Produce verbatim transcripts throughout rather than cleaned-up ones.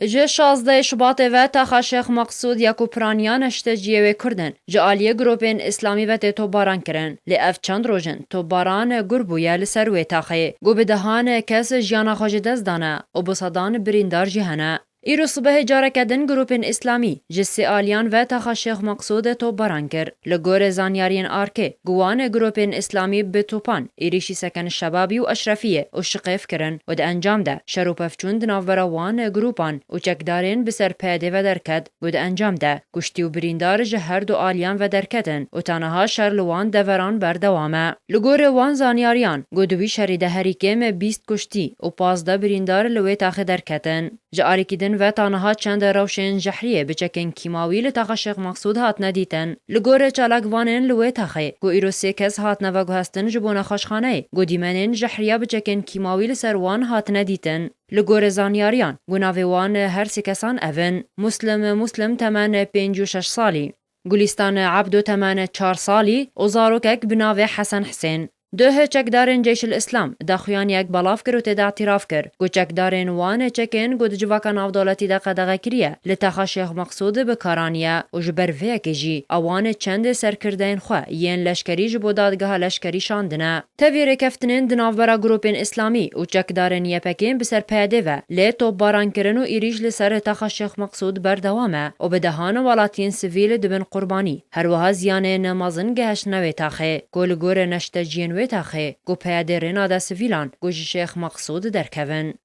Ji şazdehê Şubatê ve taxa Şêx Meqsûd ya ku piraniya neşteciyê wê Kurd in, ji aliyê grûpên Îslamî ve tê topbaran kirin. Lê ev çend roj in topbaran gur bûye li ser wê taxê, ku bi dehan kes jiyana xwe ji dest dane û bi sedan birîndar jî hene. Îro sibehê careke din grûpên Îslamî ji sê aliyan ve taxa Şêx Meqsûd topbaran kir. Li gorî zanyariyên arkê, ku wan grûpên Îslamî bi topan êrîşî Seken Şebabî û Eşrefiyê û Şiqêf kirin û di encam de şer û pevçûn di navbera wan grûpan û çekdarên bi ser P Y D'ê ve derket, ku di encam de kuştî û birîndar ji her du aliyan ve derketin û ta niha şer li wan deveran berdewam e. Li gorî wan zanyariyan, ku di wî şerî de herî kêm bîst kuştî û pazdeh birîndar li wê taxê derketin. Ji alîkî din ve ta niha çend rewşên jehriyê bi çekên kîmawî li taxa Şêx Meqsûd hatine dîtin. Li gorî çalakvanên li wê taxê, ku îro sê kes hatine veguhestin ji bo nexweşxaneyê, ku dîmenên jehriya bi çekên kîmawî li ser wan hatine dîtin. Li gorî zanyariyan, ku navê wan her sê kesan ev in: Muslim Muslim, temen pêncî û şeş salî, Gulîstan Ebdo, temen çar salî û zarokek bi navê Hesen Hisên. Duh çekdarên Ceyşil Îslam daxuyaniyek belav kir û tê de îtiraf kir, ku çekdarên wan çekên ku di civaka navdewletî de qedexe kiriye, li taxa Şêx Meqsûd bi kar aniye û ji ber vê yekê jî ewan çend serkirdeyên xwe yên leşkerî ji bo dadgeha leşkerî şandine. Tevî rêkeftinên di navbera grûpên Îslamî û çekdarên Y P G'ê bi ser P Y D'ê ve lê topbaran kirin û êrîş li ser taxa Şêx Meqsûd berdewam e û bi dehan welatiyên sivîl dibin qurbanî. Her wiha ziyanên mezin gehiştine wê taxê, ku li gorî neşteciyên wê taxê, ku P Y D rê nade sivîlan ku ji Şêx Meqsûd derkevin.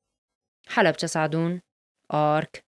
Helebçe Sadûn, Ark.